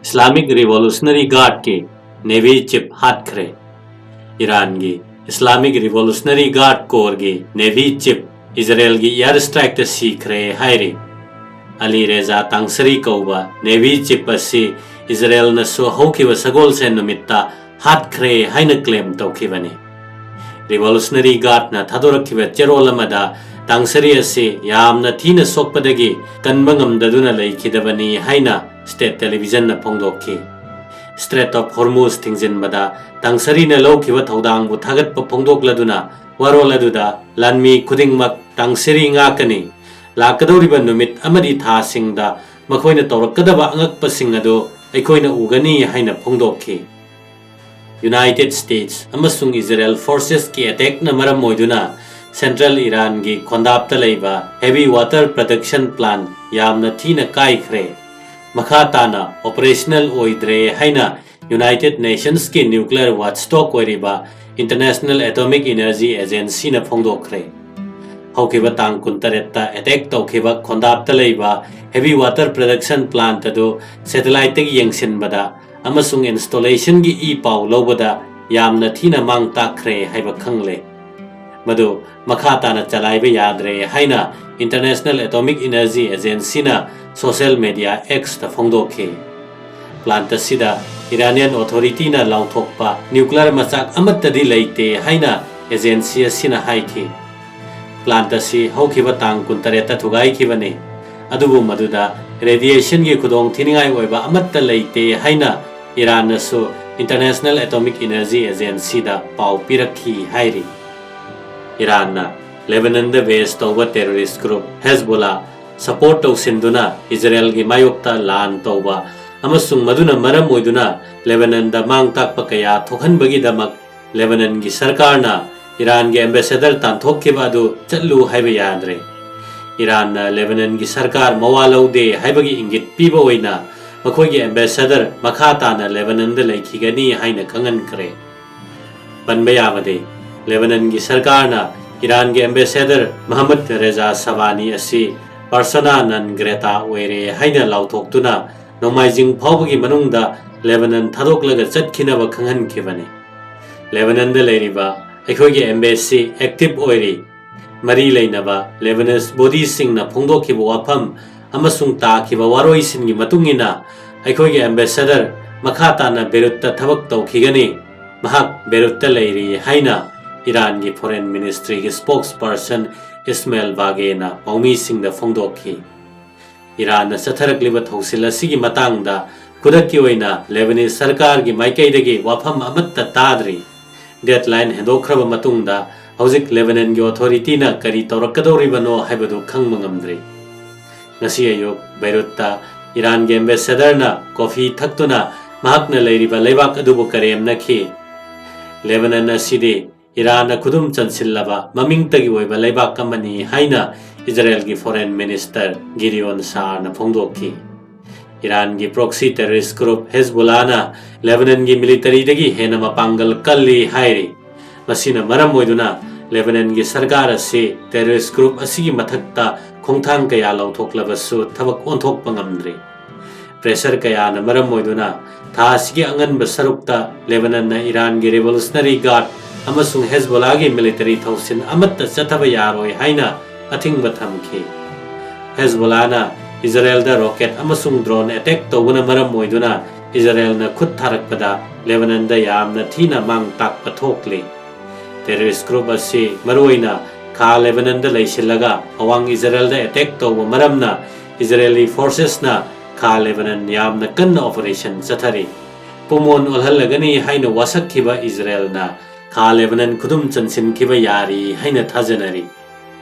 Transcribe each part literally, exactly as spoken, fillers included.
Islamic Revolutionary Guardꯀꯤ Navy Chief ꯍꯥꯠꯈ꯭ꯔꯦ꯫ ꯏꯔꯥꯟꯒꯤ Islamic Revolutionary Guard Corpsꯀꯤ Navy Chief ꯏꯖꯔꯦꯜꯒꯤ air strikeꯇ ꯁꯤꯈ꯭ꯔꯦ ꯍꯥꯏꯔꯤ꯫ ꯑꯂꯤ ꯔꯦꯖꯥ ꯇꯥꯡꯁꯔꯤ ꯀꯧꯕ Navy Chief ꯑꯁꯤ ꯏꯖꯔꯦꯜꯅꯁꯨ ꯍꯧꯈꯤꯕ ꯁꯒꯣꯜꯁꯦꯟ ꯅꯨꯃꯤꯠꯇ ꯍꯥꯠꯈ꯭ꯔꯦ ꯍꯥꯏꯅ claim ꯇꯧꯈꯤꯕꯅꯤ꯫ Revolutionary Guardꯅ ꯊꯥꯗꯣꯔꯛꯈꯤꯕ ꯆꯦꯔꯣꯜ ꯑꯃꯗ ꯇꯥꯡꯁꯔꯤ ꯑꯁꯤ ꯌꯥꯝꯅ ꯊꯤꯅ ꯁꯣꯛꯄꯗꯒꯤ ꯀꯟꯕ ꯉꯝꯗꯗꯨꯅ ꯂꯩꯈꯤꯗꯕꯅꯤ ꯍꯥꯏꯅ state televisionꯅ ꯐꯣꯡꯗꯣꯛꯈꯤ꯫ Strait of Hormuz ꯊꯤꯡꯖꯤꯟꯕꯗ ꯇꯥꯡꯁꯔꯤꯅ ꯂꯧꯈꯤꯕ ꯊꯧꯗꯥꯡꯕꯨ ꯊꯥꯒꯠꯄ ꯐꯣꯡꯗꯣꯛꯂꯗꯨꯅ ꯋꯥꯔꯣꯜ ꯑꯗꯨꯗ ꯂꯥꯟꯃꯤ ꯈꯨꯗꯤꯡꯃꯛ ꯇꯥꯡꯁꯔꯤ ꯉꯥꯛꯀꯅꯤ, ꯂꯥꯛꯀꯗꯧꯔꯤꯕ ꯅꯨꯃꯤꯠ ꯑꯃꯗꯤ ꯊꯥꯁꯤꯡꯗ ꯃꯈꯣꯏꯅ ꯇꯧꯔꯛꯀꯗꯕ ꯑꯉꯛꯄꯁꯤꯡ ꯑꯗꯨ ꯑꯩꯈꯣꯏꯅ ꯎꯒꯅꯤ ꯍꯥꯏꯅ ꯐꯣꯡꯗꯣꯛꯈꯤ꯫ United States ꯑꯃꯁꯨꯡ Israel forcesꯀꯤ attackꯅ ꯃꯔꯝ ꯑꯣꯏꯗꯨꯅ central ꯏꯔꯥꯟꯒꯤ ꯈꯣꯟꯗꯥꯞꯇ ꯂꯩꯕ heavy water production plant ꯌꯥꯝꯅ ꯊꯤꯅ ꯀꯥꯏꯈ꯭ꯔꯦ꯫ ꯃꯈꯥ ꯇꯥꯅ operational ꯑꯣꯏꯗ꯭ꯔꯦ ꯍꯥꯏꯅ United Nationsꯀꯤ nuclear watchdog ꯑꯣꯏꯔꯤꯕ International Atomic Energy Agencyꯅ ꯐꯣꯡꯗꯣꯛꯈ꯭ꯔꯦ꯫ ꯍꯧꯈꯤꯕ ꯇꯥꯡ ꯀꯨꯟꯇꯔꯦꯠꯇ attack ꯇꯧꯈꯤꯕ ꯈꯣꯟꯗꯥꯞꯇ ꯂꯩꯕ heavy water production plant ꯑꯗꯨ satelliteꯇꯒꯤ ꯌꯦꯡꯁꯤꯟꯕꯗ ꯑꯃꯁꯨꯡ installationꯒꯤ ꯏ ꯄꯥꯎ ꯂꯧꯕꯗ ꯌꯥꯝꯅ ꯊꯤꯅ ꯃꯥꯡ ꯇꯥꯛꯈ꯭ꯔꯦ ꯍꯥꯏꯕ ꯈꯪꯂꯦ꯫ ꯃꯗꯨ ꯃꯈꯥ ꯇꯥꯅ ꯆꯂꯥꯏꯕ ꯌꯥꯗ꯭ꯔꯦ ꯍꯥꯏꯅ International Atomic Energy Agencyꯅ social media Xꯇ ꯐꯣꯡꯗꯣꯛꯈꯤ꯫ Plant ꯑꯁꯤꯗ Iranian authorityꯅ ꯂꯥꯎꯊꯣꯛꯄ nuclear ꯃꯆꯥꯛ ꯑꯃꯠꯇꯗꯤ ꯂꯩꯇꯦ ꯍꯥꯏꯅ agency ꯑꯁꯤꯅ ꯍꯥꯏꯈꯤ꯫ Plant ꯑꯁꯤ ꯍꯧꯈꯤꯕ ꯇꯥꯡ ꯀꯨꯟꯇꯔꯦꯠꯇ ꯊꯨꯒꯥꯏꯈꯤꯕꯅꯤ, ꯑꯗꯨꯕꯨ ꯃꯗꯨꯗ radiationꯒꯤ ꯈꯨꯗꯣꯡꯊꯤꯅꯤꯡꯉꯥꯏ ꯑꯣꯏꯕ ꯑꯃꯠꯇ ꯂꯩꯇꯦ ꯍꯥꯏꯅ ꯏꯔꯥꯟꯅꯁꯨ International Atomic Energy Agencyꯗ ꯄꯥꯎ ꯄꯤꯔꯛꯈꯤ ꯍꯥꯏꯔꯤ꯫ ꯏꯔꯥꯟꯅ ꯂꯦꯕꯅꯟꯗ base ꯇꯧꯕ terrorist group ꯍꯦꯖꯕꯣꯂꯥ support ꯇꯧꯁꯤꯟꯗꯨꯅ ꯏꯖꯔꯦꯜꯒꯤ ꯃꯥꯌꯣꯛꯇ ꯂꯥꯟ ꯇꯧꯕ ꯑꯃꯁꯨꯡ ꯃꯗꯨꯅ ꯃꯔꯝ ꯑꯣꯏꯗꯨꯅ ꯂꯦꯕꯅꯟꯗ ꯃꯥꯡ ꯇꯥꯛꯄ ꯀꯌꯥ ꯊꯣꯛꯍꯟꯕꯒꯤꯗꯃꯛ ꯂꯦꯕꯅꯟꯒꯤ ꯁꯔꯀꯥꯔꯅ ꯏꯔꯥꯟꯒꯤ ambassador ꯇꯥꯟꯊꯣꯛꯈꯤꯕ ꯑꯗꯨ ꯆꯠꯂꯨ ꯍꯥꯏꯕ ꯌꯥꯗ꯭ꯔꯦ꯫ ꯏꯔꯥꯟꯅ ꯂꯦꯕꯅꯟꯒꯤ ꯁꯔꯀꯥꯔ ꯃꯋꯥ ꯂꯧꯗꯦ ꯍꯥꯏꯕꯒꯤ ꯏꯪꯒꯤꯠ ꯄꯤꯕ ꯑꯣꯏꯅ ꯃꯈꯣꯏꯒꯤ ambassador ꯃꯈꯥ ꯇꯥꯅ ꯂꯦꯕꯅꯟꯗ ꯂꯩꯈꯤꯒꯅꯤ ꯍꯥꯏꯅ ꯈꯪꯍꯟꯈ꯭ꯔꯦ꯫ ꯄꯟꯕ ꯌꯥꯕꯗꯤ, ꯂꯦꯕꯅꯟꯒꯤ ꯁꯔꯀꯥꯔꯅ ꯏꯔꯥꯟꯒꯤ ambassador ꯃꯍꯃꯗ ꯔꯦꯖꯥ ꯁꯕꯥꯅꯤ ꯑꯁꯤ persona non grata ꯑꯣꯏꯔꯦ ꯍꯥꯏꯅ ꯂꯥꯎꯊꯣꯛꯇꯨꯅ ꯅꯣꯡꯃꯥꯏꯖꯤꯡ ꯐꯥꯎꯕꯒꯤ ꯃꯅꯨꯡꯗ ꯂꯦꯕꯅꯟ ꯊꯥꯗꯣꯛꯂꯒ ꯆꯠꯈꯤꯅꯕ ꯈꯪꯍꯟꯈꯤꯕꯅꯤ꯫ ꯂꯦꯕꯅꯟꯗ ꯂꯩꯔꯤꯕ ꯑꯩꯈꯣꯏꯒꯤ embassy active ꯑꯣꯏꯔꯤ꯫ ꯃꯔꯤ ꯂꯩꯅꯕ Lebanese bodyꯁꯤꯡꯅ ꯐꯣꯡꯗꯣꯛꯈꯤꯕ ꯋꯥꯐꯝ ꯑꯃꯁꯨꯡ ꯇꯥꯈꯤꯕ ꯋꯥꯔꯣꯏꯁꯤꯟꯒꯤ ꯃꯇꯨꯡ ꯏꯟꯅ ꯑꯩꯈꯣꯏꯒꯤ ambassador ꯃꯈꯥ ꯇꯥꯅ ꯕꯦꯔꯨꯠꯇ ꯊꯕꯛ ꯇꯧꯈꯤꯒꯅꯤ꯫ ꯃꯍꯥꯛ ꯕꯦꯔꯨꯠꯇ ꯂꯩꯔꯤ ꯍꯥꯏꯅ ꯏꯔꯥꯟꯒꯤ foreign ministryꯒꯤ spokesperson ꯏꯁꯃꯥꯏꯜ ꯕꯥꯒꯦꯅ ꯄꯥꯎꯃꯤꯁꯤꯡꯗ ꯐꯣꯡꯗꯣꯛꯈꯤ꯫ ꯏꯔꯥꯟꯅ ꯆꯠꯊꯔꯛꯂꯤꯕ ꯊꯧꯁꯤꯜ ꯑꯁꯤꯒꯤ ꯃꯇꯥꯡꯗ ꯈꯨꯗꯛꯀꯤ ꯑꯣꯏꯅ Lebanese ꯁꯔꯀꯥꯔꯒꯤ ꯃꯥꯏꯀꯩꯗꯒꯤ ꯋꯥꯐꯝ ꯑꯃꯠꯇ ꯇꯥꯗ꯭ꯔꯤ꯫ Deadline ꯍꯦꯟꯗꯣꯛꯈ꯭ꯔꯕ ꯃꯇꯨꯡꯗ ꯍꯧꯖꯤꯛ ꯂꯦꯕꯅꯟꯒꯤ authorityꯅ ꯀꯔꯤ ꯇꯧꯔꯛꯀꯗꯧꯔꯤꯕꯅꯣ ꯍꯥꯏꯕꯗꯨ ꯈꯪꯕ ꯉꯝꯗ꯭ꯔꯤ꯫ ꯉꯁꯤ ꯑꯌꯨꯛ ꯕꯩꯔꯨꯠꯇ ꯏꯔꯥꯟꯒꯤ ambassadorꯅ coffee ꯊꯛꯇꯨꯅ ꯃꯍꯥꯛꯅ ꯂꯩꯔꯤꯕ ꯂꯩꯕꯥꯛ ꯑꯗꯨꯕꯨ ꯀꯔꯦꯝꯅꯈꯤ꯫ ꯂꯦꯕꯅꯟ ꯑꯁꯤꯗꯤ ꯏꯔꯥꯟꯅ ꯈꯨꯗꯨꯝ ꯆꯟꯁꯤꯜꯂꯕ ꯃꯃꯤꯡꯇꯒꯤ ꯑꯣꯏꯕ ꯂꯩꯕꯥꯛ ꯑꯃꯅꯤ ꯍꯥꯏꯅ ꯏꯖꯔꯦꯜꯒꯤ foreign minister ꯒꯤꯗꯤꯌꯣꯟ ꯁꯥꯔꯅ ꯐꯣꯡꯗꯣꯛꯈꯤ꯫ ꯏꯔꯥꯟꯒꯤ proxy terrorist group ꯍꯦꯖꯕꯨꯂꯥꯅ ꯂꯦꯕꯅꯟꯒꯤ militaryꯗꯒꯤ ꯍꯦꯟꯅ ꯃꯄꯥꯡꯒꯜ ꯀꯜꯂꯤ ꯍꯥꯏꯔꯤ꯫ ꯃꯁꯤꯅ ꯃꯔꯝ ꯑꯣꯏꯗꯨꯅ ꯂꯦꯕꯅꯟꯒꯤ ꯁꯔꯀꯥꯔ ꯑꯁꯤ terrorist group ꯑꯁꯤꯒꯤ ꯃꯊꯛꯇ ꯈꯣꯡꯊꯥꯡ ꯀꯌꯥ ꯂꯧꯊꯣꯛꯂꯕꯁꯨ ꯊꯕꯛ ꯑꯣꯟꯊꯣꯛꯄ ꯉꯝꯗ꯭ꯔꯤ꯫ Pressure ꯀꯌꯥꯅ ꯃꯔꯝ ꯑꯣꯏꯗꯨꯅ ꯊꯥ ꯑꯁꯤꯒꯤ ꯑꯉꯟꯕ ꯁꯔꯨꯛꯇ ꯂꯦꯕꯅꯟꯅ ꯏꯔꯥꯟꯒꯤ Revolutionary Guard ꯑꯃꯁꯨꯡ ꯍꯦꯖꯕꯣꯂꯥꯒꯤ military ꯊꯧꯁꯤꯜ ꯑꯃꯠꯇ ꯆꯠꯊꯕ ꯌꯥꯔꯣꯏ ꯍꯥꯏꯅ ꯑꯊꯤꯡꯕ ꯊꯝꯈꯤ꯫ ꯍꯦꯖꯕꯣꯂꯥꯅ ꯏꯖꯔꯦꯜꯗ rocket ꯑꯃꯁꯨꯡ drone attack ꯇꯧꯕꯅ ꯃꯔꯝ ꯑꯣꯏꯗꯨꯅ ꯏꯖꯔꯦꯜꯅ ꯈꯨꯠ ꯊꯥꯔꯛꯄꯗ ꯂꯦꯕꯅꯟꯗ ꯌꯥꯝꯅ ꯊꯤꯅ ꯃꯥꯡ ꯇꯥꯛꯄ ꯊꯣꯛꯂꯤ꯫ Terrorist group ꯑꯁꯤ ꯃꯔꯨꯑꯣꯏꯅ ꯈꯥ ꯂꯦꯕꯅꯟꯗ ꯂꯩꯁꯤꯜꯂꯒ ꯑꯋꯥꯡ ꯏꯖꯔꯦꯜꯗ attack ꯇꯧꯕ ꯃꯔꯝꯅ Israeli forcesꯅ ꯈꯥ ꯂꯦꯕꯅꯟ ꯌꯥꯝꯅ ꯀꯟꯅ operation ꯆꯠꯊꯔꯤ꯫ ꯄꯨꯃꯣꯟ ꯑꯣꯜꯍꯜꯂꯒꯅꯤ ꯍꯥꯏꯅ ꯋꯥꯁꯛꯈꯤꯕ ꯏꯖꯔꯦꯜꯅ ꯈꯥ ꯂꯦꯕꯅꯟ ꯈꯨꯗꯨꯝ ꯆꯟꯁꯤꯟꯈꯤꯕ ꯌꯥꯔꯤ ꯍꯥꯏꯅ ꯊꯥꯖꯅꯔꯤ꯫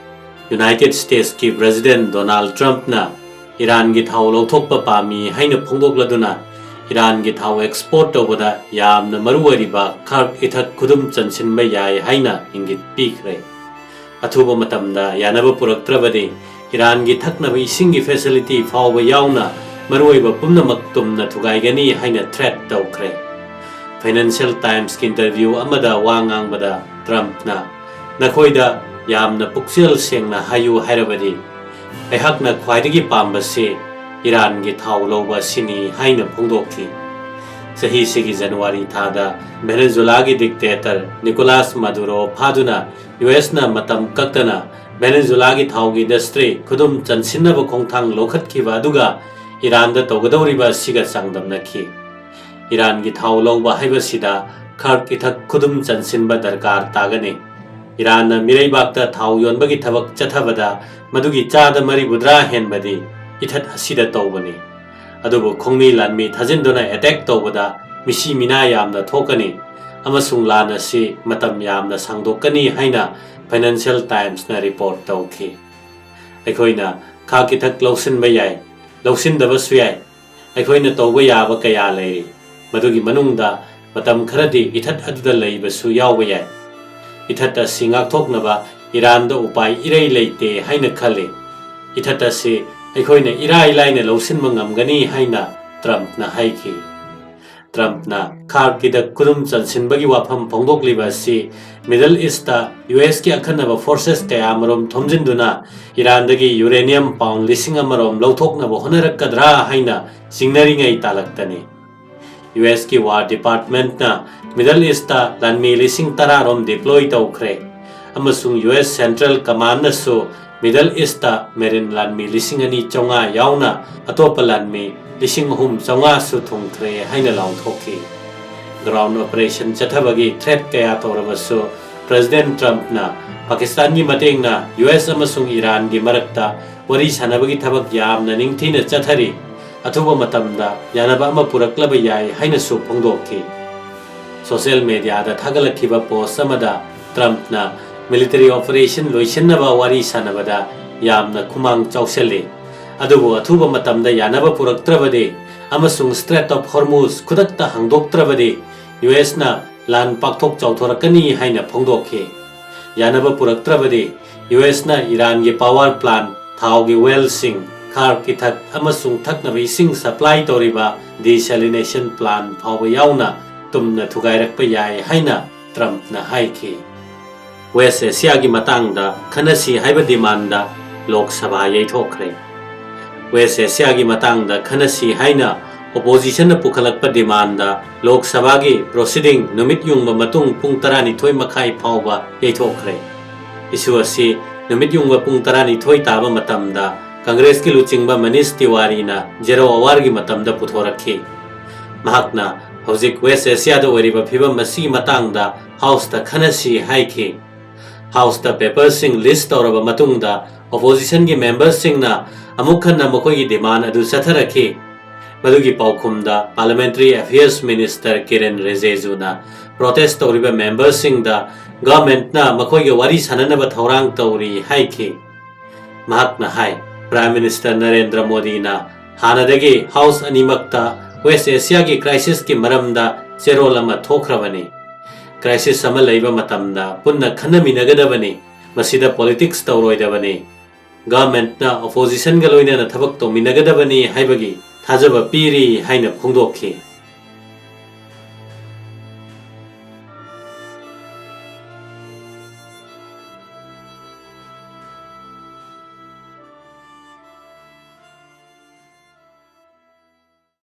United Statesꯀꯤ President Donald Trumpꯅ ꯏꯔꯥꯟꯒꯤ ꯊꯥꯎ ꯂꯧꯊꯣꯛꯄ ꯄꯥꯝꯃꯤ ꯍꯥꯏꯅ ꯐꯣꯡꯗꯣꯛꯂꯗꯨꯅ ꯏꯔꯥꯟꯒꯤ ꯊꯥꯎ export ꯇꯧꯕꯗ ꯌꯥꯝꯅ ꯃꯔꯨ ꯑꯣꯏꯔꯤꯕ ꯈꯥꯔꯛ ꯏꯊꯠ ꯈꯨꯗꯨꯝ ꯆꯟꯁꯤꯟꯕ ꯌꯥꯏ ꯍꯥꯏꯅ ꯏꯪꯒꯤꯠ ꯄꯤꯈ꯭ꯔꯦ꯫ ꯑꯊꯨꯕ ꯃꯇꯝꯗ ꯌꯥꯅꯕ ꯄꯨꯔꯛꯇ꯭ꯔꯕꯗꯤ ꯏꯔꯥꯟꯒꯤ ꯊꯛꯅꯕ ꯏꯁꯤꯡꯒꯤ facility ꯐꯥꯎꯕ ꯌꯥꯎꯅ ꯃꯔꯨꯑꯣꯏꯕ ꯄꯨꯝꯅꯃꯛ ꯇꯨꯝꯅ ꯊꯨꯒꯥꯏꯒꯅꯤ ꯍꯥꯏꯅ threat ꯇꯧꯈ꯭ꯔꯦ꯫ Financial Timesꯀꯤ interview ꯑꯃꯗ ꯋꯥ ꯉꯥꯡꯕꯗ Trumpꯅ, "ꯅꯈꯣꯏꯗ ꯌꯥꯝꯅ ꯄꯨꯛꯆꯦꯜ ꯁꯦꯡꯅ ꯍꯥꯏꯌꯨ ꯍꯥꯏꯔꯕꯗꯤ, ꯑꯩꯍꯥꯛꯅ ꯈ꯭ꯋꯥꯏꯗꯒꯤ ꯄꯥꯝꯕꯁꯤ ꯏꯔꯥꯟꯒꯤ ꯊꯥꯎ ꯂꯧꯕ ꯑꯁꯤꯅꯤ ꯍꯥꯏꯅ ꯐꯣꯡꯗꯣꯛꯈꯤ꯫ ꯆꯍꯤꯁꯤꯒꯤ ꯖꯅꯋꯥꯔꯤ ꯊꯥꯗ ꯚꯦꯅꯦꯖꯨꯂꯥꯒꯤ dictator ꯅꯤꯀꯣꯂꯥꯁ ꯃꯥꯗꯨꯔꯣ ꯐꯥꯗꯨꯅ ꯌꯨ ꯑꯦꯁꯅ ꯃꯇꯝ ꯀꯛꯇꯅ ꯚꯦꯅꯦꯖꯨꯂꯥꯒꯤ ꯊꯥꯎꯒꯤ industry ꯈꯨꯗꯨꯝ ꯆꯟꯁꯤꯟꯅꯕ ꯈꯣꯡꯊꯥꯡ ꯂꯧꯈꯠꯈꯤꯕ ꯑꯗꯨꯒ ꯏꯔꯥꯟꯗ ꯇꯧꯒꯗꯧꯔꯤꯕ ꯑꯁꯤꯒ ꯆꯥꯡꯗꯝꯅꯈꯤ꯫ ꯏꯔꯥꯟꯒꯤ ꯊꯥꯎ ꯂꯧꯕ ꯍꯥꯏꯕꯁꯤꯗ ꯈꯥꯔꯛ ꯏꯊꯠ ꯈꯨꯗꯨꯝ ꯆꯟꯁꯤꯟꯕ ꯗꯔꯀꯥꯔ ꯇꯥꯒꯅꯤ꯫ ꯏꯔꯥꯟꯅ ꯃꯤꯔꯩꯕꯥꯛꯇ ꯊꯥꯎ ꯌꯣꯟꯕꯒꯤ ꯊꯕꯛ ꯆꯠꯊꯕꯗ ꯃꯗꯨꯒꯤ ꯆꯥꯗ ꯃꯔꯤꯐꯨꯇꯔꯥ ꯍꯦꯟꯕꯗꯤ ꯏꯊꯠ ꯑꯁꯤꯗ ꯇꯧꯕꯅꯤ꯫ ꯑꯗꯨꯕꯨ ꯈꯣꯡꯃꯤ ꯂꯥꯟꯃꯤ ꯊꯥꯖꯤꯟꯗꯨꯅ attack ꯇꯧꯕꯗ ꯃꯤꯁꯤ ꯃꯤꯅꯥ ꯌꯥꯝꯅ ꯊꯣꯛꯀꯅꯤ ꯑꯃꯁꯨꯡ ꯂꯥꯟ ꯑꯁꯤ ꯃꯇꯝ ꯌꯥꯝꯅ ꯁꯥꯡꯗꯣꯛꯀꯅꯤ ꯍꯥꯏꯅ Financial Timesꯅ report ꯇꯧꯈꯤ꯫ ꯑꯩꯈꯣꯏꯅ ꯈꯥꯔꯛ ꯏꯊꯠ ꯂꯧꯁꯤꯟꯕ ꯌꯥꯏ, ꯂꯧꯁꯤꯟꯗꯕꯁꯨ ꯌꯥꯏ꯫ ꯑꯩꯈꯣꯏꯅ ꯇꯧꯕ ꯌꯥꯕ ꯀꯌꯥ ꯂꯩꯔꯤ꯫ ꯃꯗꯨꯒꯤ ꯃꯅꯨꯡꯗ ꯃꯇꯝ ꯈꯔꯗꯤ ꯏꯊꯠ ꯑꯗꯨꯗ ꯂꯩꯕꯁꯨ ꯌꯥꯎꯕ ꯌꯥꯏ꯫ ꯏꯊꯠ ꯑꯁꯤ ꯉꯥꯛꯊꯣꯛꯅꯕ ꯏꯔꯥꯟꯗ ꯎꯄꯥꯏ ꯏꯔꯩ ꯂꯩꯇꯦ ꯍꯥꯏꯅ ꯈꯜꯂꯤ꯫ ꯏꯊꯠ ꯑꯁꯤ ꯑꯩꯈꯣꯏꯅ ꯏꯔꯥꯏ ꯂꯥꯏꯅ ꯂꯧꯁꯤꯟꯕ ꯉꯝꯒꯅꯤ ꯍꯥꯏꯅ ꯇ꯭ꯔꯝꯞꯅ ꯍꯥꯏꯈꯤ꯫ ꯇ꯭ꯔꯝꯞꯅ ꯈꯥꯔꯛ ꯏꯊꯠ ꯈꯨꯗꯨꯝ ꯆꯟꯁꯤꯟꯕꯒꯤ ꯋꯥꯐꯝ ꯐꯣꯡꯗꯣꯛꯂꯤꯕ ꯑꯁꯤ Middle Eastꯇ ꯌꯨ ꯑꯦꯁꯀꯤ ꯑꯈꯟꯅꯕ forces ꯀꯌꯥ ꯑꯃꯔꯣꯝ ꯊꯣꯝꯖꯤꯟꯗꯨꯅ ꯏꯔꯥꯟꯗꯒꯤ uranium pound ꯂꯤꯁꯤꯡ ꯑꯃꯔꯣꯝ ꯂꯧꯊꯣꯛꯅꯕ ꯍꯣꯠꯅꯔꯛꯀꯗ꯭ꯔꯥ ꯍꯥꯏꯅ ꯆꯤꯡꯅꯔꯤꯉꯩ ꯇꯥꯂꯛꯇꯅꯤ꯫ ꯌꯨ ꯑꯦꯁꯀꯤ War Departmentꯅ Middle Eastꯇ ꯂꯥꯟꯃꯤ ꯂꯤꯁꯤꯡ ꯇꯔꯥꯔꯣꯝ deploy ꯇꯧꯈ꯭ꯔꯦ ꯑꯃꯁꯨꯡ ꯌꯨ ꯑꯦꯁ Central Commandꯅꯁꯨ Middle Eastꯇ marine ꯂꯥꯟꯃꯤ ꯂꯤꯁꯤꯡ ꯑꯅꯤ ꯆꯥꯝꯃꯉꯥ ꯌꯥꯎꯅ ꯑꯇꯣꯞꯄ ꯂꯥꯟꯃꯤ ꯂꯤꯁꯤꯡ ꯑꯍꯨꯝ ꯆꯥꯝꯃꯉꯥꯁꯨ ꯊꯨꯡꯈ꯭ꯔꯦ ꯍꯥꯏꯅ ꯂꯥꯎꯊꯣꯛꯈꯤ꯫ Ground operation ꯆꯠꯊꯕꯒꯤ threat ꯀꯌꯥ ꯇꯧꯔꯕꯁꯨ President Trumpꯅ ꯄꯥꯀꯤꯁꯇꯥꯟꯒꯤ ꯃꯇꯦꯡꯅ ꯌꯨ ꯑꯦꯁ ꯑꯃꯁꯨꯡ ꯏꯔꯥꯟꯒꯤ ꯃꯔꯛꯇ ꯋꯥꯔꯤ ꯁꯥꯅꯕꯒꯤ ꯊꯕꯛ ꯌꯥꯝꯅ ꯅꯤꯡꯊꯤꯅ ꯆꯠꯊꯔꯤ, ꯑꯊꯨꯕ ꯃꯇꯝꯗ ꯌꯥꯅꯕ ꯑꯃ ꯄꯨꯔꯛꯂꯕ ꯌꯥꯏ ꯍꯥꯏꯅꯁꯨ ꯐꯣꯡꯗꯣꯛꯈꯤ꯫ Social mediaꯗ ꯊꯥꯒꯠꯂꯛꯈꯤꯕ post ꯑꯃꯗ ꯇ꯭ꯔꯝꯞꯅ military operation ꯂꯣꯏꯁꯤꯟꯅꯕ ꯋꯥꯔꯤ ꯁꯥꯅꯕꯗ ꯌꯥꯝꯅ ꯈꯨꯃꯥꯡ ꯆꯥꯎꯁꯤꯜꯂꯤ, ꯑꯗꯨꯕꯨ ꯑꯊꯨꯕ ꯃꯇꯝꯗ ꯌꯥꯅꯕ ꯄꯨꯔꯛꯇ꯭ꯔꯕꯗꯤ ꯑꯃꯁꯨꯡ Strait of Hormuz ꯈꯨꯗꯛꯇ ꯍꯥꯡꯗꯣꯛꯇ꯭ꯔꯕꯗꯤ ꯌꯨ ꯑꯦꯁꯅ ꯂꯥꯟ ꯄꯥꯛꯊꯣꯛ ꯆꯥꯎꯊꯣꯔꯛꯀꯅꯤ ꯍꯥꯏꯅ ꯐꯣꯡꯗꯣꯛꯈꯤ꯫ ꯌꯥꯅꯕ ꯄꯨꯔꯛꯇ꯭ꯔꯕꯗꯤ ꯌꯨ ꯑꯦꯁꯅ ꯏꯔꯥꯟꯒꯤ power plant, ꯊꯥꯎꯒꯤ wellꯁꯤꯡ, ꯈꯥꯔꯛ ꯏꯊꯠ ꯑꯃꯁꯨꯡ ꯊꯛꯅꯕ ꯏꯁꯤꯡ supply ꯇꯧꯔꯤꯕ desalination plant ꯐꯥꯎꯕ ꯌꯥꯎꯅ ꯇꯨꯝꯅ ꯊꯨꯒꯥꯏꯔꯛꯄ ꯌꯥꯏ ꯍꯥꯏꯅ ꯇ꯭ꯔꯝꯞꯅ ꯍꯥꯏꯈꯤ꯫ West Asiaꯒꯤ ꯃꯇꯥꯡꯗ ꯈꯟꯅꯁꯤ ꯍꯥꯏꯕ demandꯗ ꯂꯣꯛ ꯁꯚꯥ ꯌꯩꯊꯣꯛꯈ꯭ꯔꯦ꯫ ꯋꯦꯁ ꯑꯦꯁꯤꯌꯥꯒꯤ ꯃꯇꯥꯡꯗ ꯈꯟꯅꯁꯤ ꯍꯥꯏꯅ ꯑꯣꯄꯣꯖꯤꯁꯟꯅ ꯄꯨꯈꯠꯂꯛꯄ ꯗꯤꯃꯥꯟꯗ ꯂꯣꯛ ꯁꯚꯥꯒꯤ ꯄ꯭ꯔꯣꯁꯤꯗꯤꯡ ꯅꯨꯃꯤꯠ ꯌꯨꯡꯕ ꯃꯇꯨꯡ ꯄꯨꯡ ꯇꯔꯥꯅꯤꯊꯣꯏ ꯃꯈꯥꯏ ꯐꯥꯎꯕ ꯌꯩꯊꯣꯛꯈ꯭ꯔꯦ꯫ ꯏꯁꯨ ꯑꯁꯤ ꯅꯨꯃꯤꯠ ꯌꯨꯡꯕ ꯄꯨꯡ ꯇꯔꯥꯅꯤꯊꯣꯏ ꯇꯥꯕ ꯃꯇꯝꯗ ꯀꯪꯒ꯭ꯔꯦꯁꯀꯤ ꯂꯨꯆꯤꯡꯕ ꯃꯅꯤꯁ ꯇꯤꯋꯥꯔꯤꯅ ꯖꯦꯔꯣ ꯑꯋꯥꯔꯒꯤ ꯃꯇꯝꯗ ꯄꯨꯊꯣꯔꯛꯈꯤ꯫ ꯃꯍꯥꯛꯅ ꯍꯧꯖꯤꯛ ꯋꯦꯁ ꯑꯦꯁꯤꯌꯥꯗ ꯑꯣꯏꯔꯤꯕ ꯐꯤꯕꯝ ꯑꯁꯤꯒꯤ ꯃꯇꯥꯡꯗ ꯍꯥꯎꯁꯇ ꯈꯟꯅꯁꯤ ꯍꯥꯏꯈꯤ꯫ ꯍꯥꯎꯁꯇ ꯄꯦꯄꯔꯁꯤꯡ ꯂꯤꯁ ꯇꯧꯔꯕ ꯃꯇꯨꯡꯗ ꯑꯣꯄꯣꯖꯤꯁꯟꯒꯤ ꯃꯦꯝꯕꯔꯁꯤꯡꯅ ꯑꯃꯨꯛ ꯍꯟꯅ ꯃꯈꯣꯏꯒꯤ ꯗꯤꯃꯥꯟ ꯑꯗꯨ ꯆꯠꯊꯔꯛꯈꯤ꯫ ꯃꯗꯨꯒꯤ ꯄꯥꯎꯈꯨꯝꯗ ꯄꯥꯔꯂꯤꯌꯥꯃꯦꯟꯇꯔꯤ ꯑꯦꯐꯤꯌꯔꯁ ꯃꯤꯅꯤꯁꯇꯔ ꯀꯤꯔꯦꯟ ꯔꯤꯖꯤꯖꯨꯅ ꯄ꯭ꯔꯣꯇꯦꯁ ꯇꯧꯔꯤꯕ ꯃꯦꯝꯕꯔꯁꯤꯡꯗ ꯒꯚꯔꯟꯃꯦꯟꯠꯅ ꯃꯈꯣꯏꯒ ꯋꯥꯔꯤ ꯁꯥꯅꯅꯕ ꯊꯧꯔꯥꯡ ꯇꯧꯔꯤ ꯍꯥꯏꯈꯤ꯫ ꯃꯍꯥꯛꯅ ꯍꯥꯏ, ꯄ꯭ꯔꯥꯏꯝ ꯃꯤꯅꯤꯁꯇꯔ ꯅꯔꯦꯟꯗ꯭ꯔ ꯃꯣꯗꯤꯅ ꯍꯥꯟꯅꯗꯒꯤ ꯍꯥꯎꯁ ꯑꯅꯤꯃꯛꯇ ꯋꯦꯁ ꯑꯦꯁꯤꯌꯥꯒꯤ ꯀ꯭ꯔꯥꯏꯁꯤꯁꯀꯤ ꯃꯔꯝꯗ ꯆꯦꯔꯣꯜ ꯑꯃ ꯊꯣꯛꯈ꯭ꯔꯕꯅꯤ꯫ ꯀ꯭ꯔꯥꯏꯁꯤꯁ ꯑꯃ ꯂꯩꯕ ꯃꯇꯝꯗ ꯄꯨꯟꯅ ꯈꯟꯅꯃꯤꯟꯅꯒꯗꯕꯅꯤ꯫ ꯃꯁꯤꯗ ꯄꯣꯂꯤꯇꯤꯛꯁ ꯇꯧꯔꯣꯏꯗꯕꯅꯤ꯫ ꯒꯚꯔꯟꯃꯦꯟꯠꯅ ꯑꯣꯄꯣꯖꯤꯁꯟꯒ ꯂꯣꯏꯅꯅ ꯊꯕꯛ ꯇꯧꯃꯤꯟꯅꯒꯗꯕꯅꯤ ꯍꯥꯏꯕꯒꯤ ꯊꯥꯖꯕ ꯄꯤꯔꯤ ꯍꯥꯏꯅ ꯐꯣꯡꯗꯣꯛꯈꯤ꯫